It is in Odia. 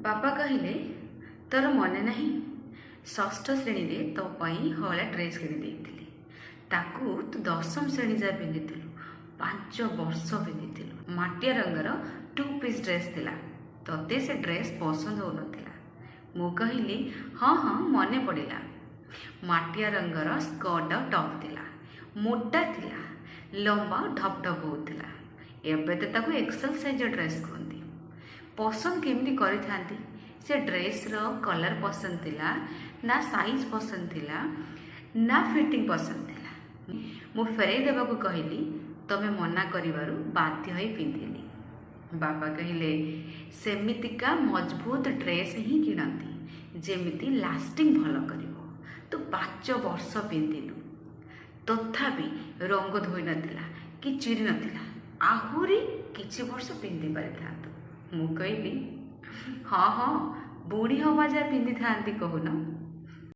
ବାପା କହିଲେ, ତୋର ମନେ ନାହିଁ, ଷଷ୍ଠ ଶ୍ରେଣୀରେ ତୋ ପାଇଁ ହଳେ ଡ୍ରେସ୍ କିଣି ଦେଇଥିଲି। ତାକୁ ତୁ ଦଶମ ଶ୍ରେଣୀ ଯାଏ ପିନ୍ଧିଥିଲୁ, 5 ବର୍ଷ ପିନ୍ଧିଥିଲୁ। ମାଟିଆ ରଙ୍ଗର 2 ପିସ୍ ଡ୍ରେସ୍ ଥିଲା। ତୋତେ ସେ ଡ୍ରେସ୍ ପସନ୍ଦ ହେଉନଥିଲା। ମୁଁ କହିଲି, ହଁ ହଁ, ମନେ ପଡ଼ିଲା। ମାଟିଆ ରଙ୍ଗର ସ୍କର୍ଟ ଆଉ ଟପ୍ ଥିଲା, ମୋଟା ଥିଲା, ଲମ୍ବା, ଢପ୍ ଢପ୍ ହେଉଥିଲା। ଏବେ ତ ତାକୁ ଏକ୍ସେଲ୍ ସାଇଜ୍ର ଡ୍ରେସ୍ କୁହନ୍ତି। ପସନ୍ଦ କେମିତି କରିଥାନ୍ତି? ସେ ଡ୍ରେସ୍ର କଲର୍ ପସନ୍ଦ ଥିଲା ନା ସାଇଜ୍ ପସନ୍ଦ ଥିଲା ନା ଫିଟିଂ ପସନ୍ଦ ଥିଲା? ମୁଁ ଫେରାଇ ଦେବାକୁ କହିଲି, ତମେ ମନା କରିବାରୁ ବାଧ୍ୟ ହୋଇ ପିନ୍ଧିଲି। ବାପା କହିଲେ, ସେମିତିକା ମଜବୁତ ଡ୍ରେସ୍ ହିଁ କିଣନ୍ତି ଯେମିତି ଲାଷ୍ଟିଂ ଭଲ କରିବ। ତୁ 5 ବର୍ଷ ପିନ୍ଧିଲୁ, ତଥାପି ରଙ୍ଗ ଧୋଇନଥିଲା କି ଚିରି ନଥିଲା। ଆହୁରି କିଛି ବର୍ଷ ପିନ୍ଧି ପାରିଥାନ୍ତୁ। ମୁଁ କହିଲି, ହଁ ହଁ, ବୁଢ଼ୀ ହବା ଯାଏ ପିନ୍ଧିଥାନ୍ତି କହୁନ।